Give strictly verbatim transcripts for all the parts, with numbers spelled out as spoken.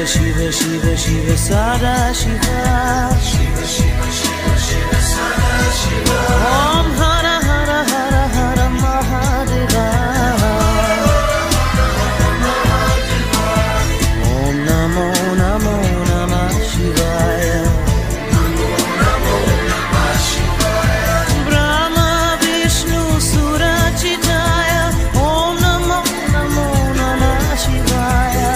Shiva, Shiva, Shiva, Sada Shiva. Shiva, Shiva, Shiva, Shiva, Sada Shiva. Om Hara Hara Hara Hara Mahadeva. Om Namo Namo Namah Shivaya. Brahma Vishnu Surajitaya. Om Namo Namo Namah Shivaya.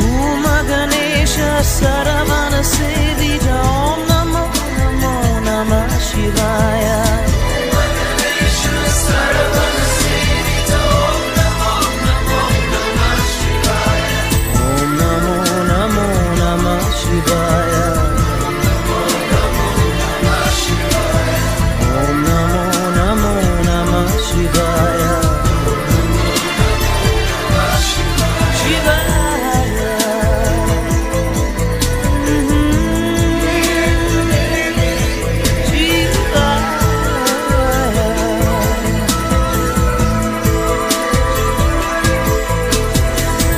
Uma Ganesha Saravana Sevita. Om Namo Namo Namah Shivaya. Om Namo Namo Namah Shivaya. Om Namo Namo Namah Shivaya. Shivaya.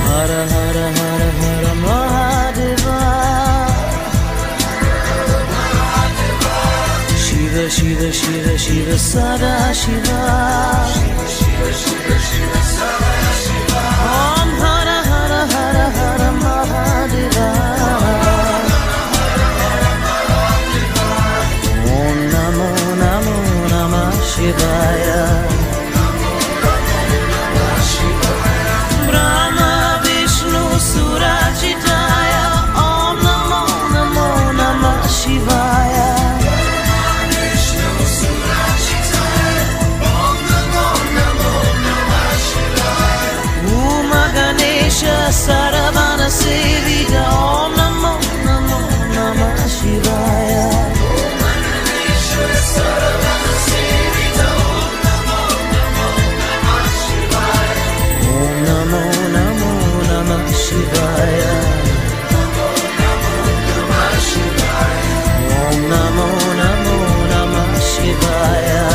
Hara Hara Hara Hara Mahadeva. Shiva Shiva Shiva Shiva Sada Shiva. Om Hara Hara Hara Hara Mahadeva. Om Namo Namo Namah Shivaya. Brahma Vishnu Surajitaya. Om Namo Namo Namah Shivaya. Uma Ganesha Saravana Sevita. Om Namo Namo Namah Shivaya. Om Namo Namo Namah Shivaya. Om Namo Namo Namah Shivaya.